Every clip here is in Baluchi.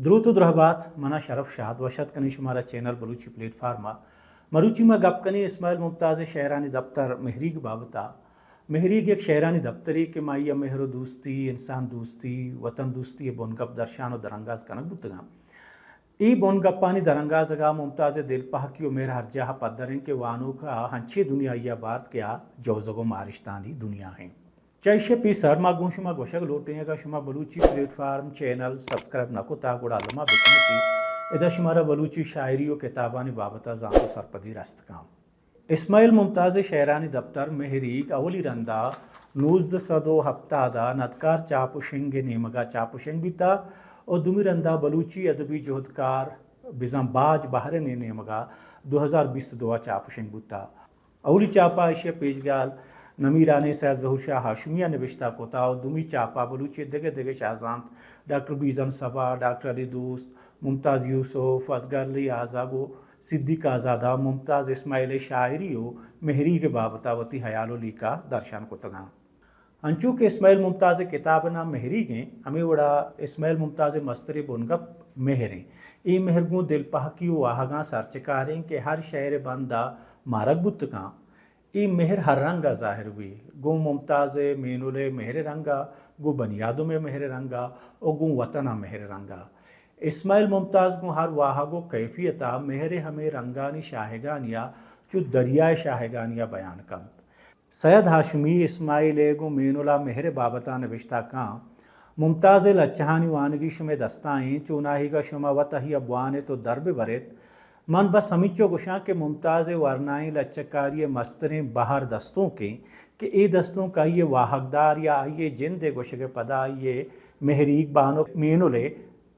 دروت و درہبات، منا شرف شاد، وش اتک کنیں شمارا چینل بلوچی پلیٹ فارم ء۔ مروچی ما گپ کنیں اسماعیل ممتاز ء شعرانی دپتر مہریگ بابت ء۔ مہریگ یک شعرانی دپترے کہ مائی ء مہر و دوستی، انسان دوستی، وطن دوستی ء بنگپ درشان و درانگاز کنگ بوتگاں۔ اے بنگپانی درانگازگ ء ممتاز ء دلپہکی و مہر ہر جاہ ء پدر انت کہ وانوک ء ہنچیں دنیائی ء بارت کہ آ جوزگ و مارشتانی دنیا انت۔ چہ ایشی ء پیسر ما گوں شما گوشگ لوٹیں، اگاں شما Balochi plate form channel subscribe نہ کتا، گڑا الما بکنیت، ادا شمارا بلوچی شاعری و کتابانی بابت ء زانت و سرپدی رست کن۔ اسماعیل ممتاز ء شعرانی دپتر مہریگ اولی رندا نوزدہ سد و ہپتاد ء ندکار چاپ و شنگ ء نیمگا چاپ و شنگ بیتا و دومی رندا بلوچی ادبی جہدکار بزاں باج بحرین ء نیمگا دو ہزار بیست و دو ء چاپ و شنگ بوتا۔ اولی چاپا ایشی ء پیشگال نمیرانیں سید ظہور شاہ ہاشمی ء نبشتہ کتا و دومی چاپا بلوچی ء دگہ دگہ شاہزانت ڈاکٹر بیزن صبا، ڈاکٹر علی دوست، ممتاز یوسف، اصغر علی آزگ و صدیق آزاد ء ممتاز اسماعیل ء شاعری و مہریگ ء بابت ء وتی ہیال و لیکہ درشان کتگاں۔ انچو کہ اسماعیل ممتاز ء کتاب ء نام مہریگ انت، ہمے وڑا اسماعیل ممتاز ء مستریں بنگپ مہر انت۔ اے مہر گوں دلپہکی و واہگاں سرچکاریں کہ ہر شعر ء بند ء مارگ بوت کن۔ اے مہر ہر رنگ ء ظاہر بی، گوں ممتاز ء مینل ء مہر ء رنگ ء، گوں بنی آدم ء مہر ء رنگ ء و گوں وطن ء مہر ء رنگ ء۔ اسماعیل ممتاز گوں ہر واہگ و کیفیت ء مہر ء ہمے رنگانی شاہگانی ء چو دریائے شاہگانی ء بیان کنت۔ سید ہاشمی اسماعیل ء گوں مینل ء مہر ء بابت ء نبشتہ کاں، ممتاز ء لچہانی وانگی شمئے دستا ایں، چوناہیگ ء شما وت آئی ء بوان ات و در بہ بر ات۔ من بس ہمینچو گوشاں کہ ممتاز ء ورنائیں لچہ کاری ء مستریں بہر دستونک ایں کہ اے دستونک آئی ء واہگدار یا آئی ء جند ء گوشگ ء پدا آئی ء مہریگ بانک مینل ء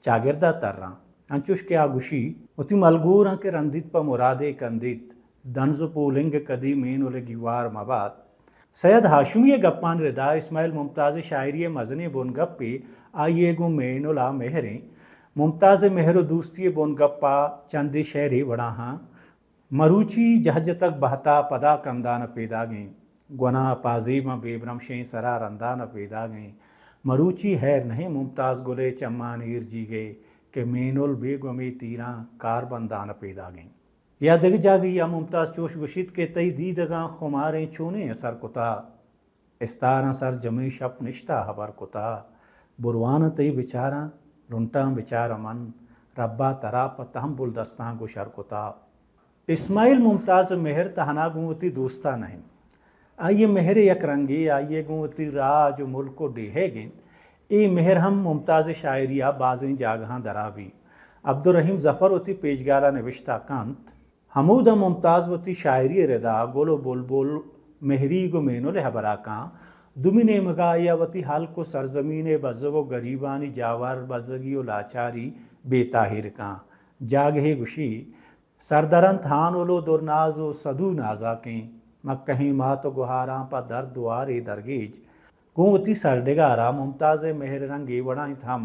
چاگرد ء تراں۔ انچوش کہ آ گوشی، وتی ملگوراں کہ رندیت پہ مرادے کندیت، دنز و پولنگ کدی مینل ء گیوار مبات۔ سید ہاشمی ء گپانی ردا اسماعیل ممتاز ء شاعری ء مزنیں بنگپے آئی ء گوں مینل ء مہر ایں۔ ممتاز ء مہر و دوستی ء بنگپ ء چندے شعرے وڑا ہاں۔ مروچی جہجتگ بہتا پدا کندان ء پیداگیں، گونا پازیباں بے برمشیں سرا رندان ء پیداگیں۔ مروچی ہیر نہیں ممتاز گل ء چمان ایر جیگے کہ مینل بیگ ہمے تیراں کار بندان ء پیداگیں۔ یا دگہ جاگہے ء ممتاز چوش گوشیت کہ تئی دیدگاں خماریں چونیں اثر کتا، استاراں سرجمیں شپ نشتا ہبر کتا، بروانا تئی بچاراں، لنٹاں بچار من، ربا ترا پہ تہمبل دستاں گوشر کتا۔ اسماعیل ممتاز ء مہر تہنا گوں وتی دوستا نہ انت۔ آئی ء مہر ء یک رنگے آئی ء گوں وتی راج و ملک و ڈیہگ انت۔ اے مہر ہم ممتاز ء شاعری ء بازیں جاگہاں درا بی۔ عبدالرحیم ظفر وتی پیشگال ء نبشتہ کنت، ہمودا ممتاز وتی شاعری ء ردا گل و بلبل، مہریگ و مینل ء ہبرا کاں، دومی نیمگا آئی ء وتی ہلک و سرزمین ء بزگ و گریبانی جاور بزگی و لاچاری بے تاہیر کاں۔ جاگہے گوشی، سردرنت ہانل و درناز و سدو نازاکیں، مکہیں مات و گہاراں پہ درد وارے درگیج۔ گوں وتی سرڈگارا ممتاز ء مہر رنگ اے وڑا انت ہم،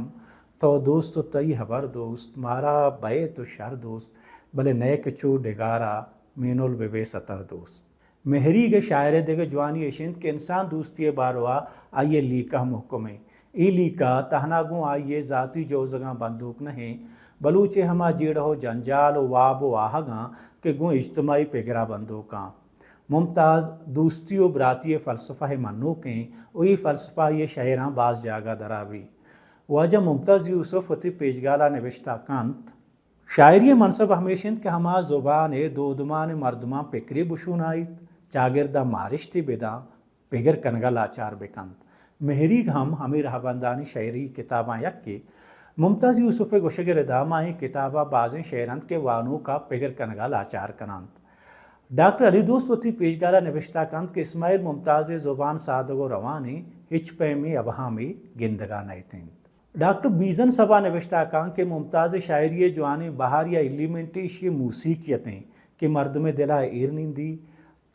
تو دوست و تئی ہبر دوست، مارا بئے تو شر دوست، بلے نئے کہ چو ڈگارا مینل بہ بے ستر دوست۔ مہریگ ء شاعر ء دگہ جوانی اش انت کہ انسان دوستی ء باروا آئی ء لیکہ مہکم انت۔ اے لیکہ تہنا گوں آئی ء ذاتی جوزگاں بندوک نہ انت، بلوچ ء ہما جیڑہ و جنجال و واب و واہگاں کہ گوں اجتماعی پگرا بندوکاں۔ ممتاز دوستی و براتی ء فلسفہ ء منوک انت و اے فلسفہ آئی ء شعراں باز جاگہ درا بی۔ واجہ ممتاز یوسف وتی پیشگالا نبشتہ کنت، شاعری ء منصب ہمیش انت کہ ہما زبان ء دودمان ء مردماں پکرے بشونائیت، چاگرد ء مارشتے بداں، پگر کنگ ء لاچار بکنت۔ مہریگ ہم ہمے رہبندانی شعری کتاباں یکے۔ ممتاز یوسف ء گوشگ ء ردا ما اے کتاب ء بازیں شعر انت کہ وانوک ء پگر کنگ ء لاچار کننت۔ ڈاکٹر علی دوست وتی پیشگال ء نبشتہ کنت کہ اسماعیل ممتاز ء زبان سادگ و روان انت، ہچ پیمیں ابہامے گندگ ء نئیت انت۔ ڈاکٹر بیزن صبا نبشتہ کاں کہ ممتاز ء شاعری ء جوانیں بہر یا ایلیمنٹے ایشی ء موسیقیت انت کہ مردم ء دل ء ایر نندی،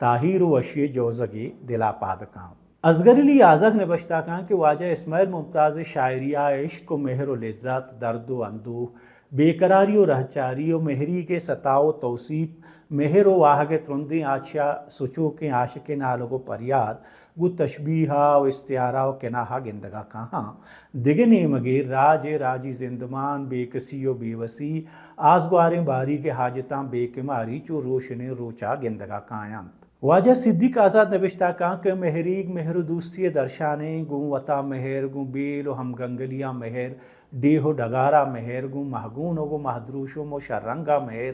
تاہیر و وشی ء جوزگے دل ء پاد کاں۔ اصغر علی آزگ نبشتہ کاں کہ واجہ اسماعیل ممتاز ءِ شاعری ءَ عشق و مہر و لذت، درد و اندوہ، بے قراری و رہچاری و مہریگ ءِ ستا و توسیپ، مہر و واہگ ءِ ترندیں آچ ءَ سچوکیں عاشقیں نالگ و پریاد گوں تشبیہ ءَ و استعارہ و کناہ ءَ گندگ ءَ کاہاں۔ دگہ نیمگے راج ءِ راجی زندمان، بے کسی و بے وسی، آزگواریں باریگ ءِ حاجتاں بے کماری چو روشنیں روچ ءَ گندگ ءَ کاینت۔ واجہ صدیق آزاد نبشتہ کاں کہ مہریگ مہر و دوستی ءِ درشانے، گوں وتا مہر، گوں بیل و ہمگنگلیاں مہر، ڈیہہ و ڈگارا مہر، گوں مہگون و گوں مہدروشم و شررنگا مہر،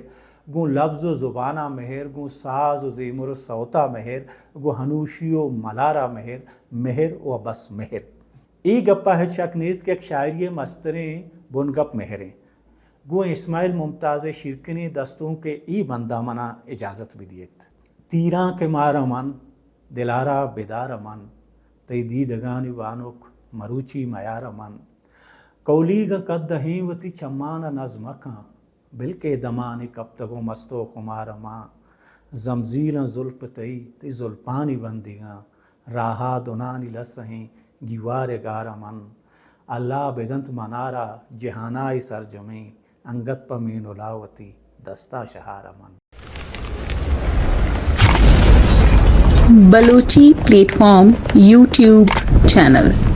گوں لبز و زبانا مہر، گوں ساز و زیمر و سوتا مہر، گوں ہنوشی و ملارا مہر، مہر و بس مہر۔ اے گپا ہچ شک نیست کہ یک شاعری ءِ مستریں بنگپ مہریں۔ گوں اسماعیل ممتاز ءِ شیرکنیں دستونک ءِ اے بندا منا اجازت بدیت۔ تیراں کہ مار من، دلارا بدار من، تئی دیدگانی بانک مروچی میار من۔ کولیگ قد دہیں وتی چمان ءَ نز مکن، بلکہ دمانی کپتگوں مست و خمار من۔ زمزیلاں زلپ تئی، تئی زلپانی بندیگاں، راہا دنانی لسہیں گیوار گار من۔ اللہ بدنت منارا جہانائی سرجمیں، انگت پہ مینلا وتی دستا شہار من۔ Balochi plate form YouTube channel.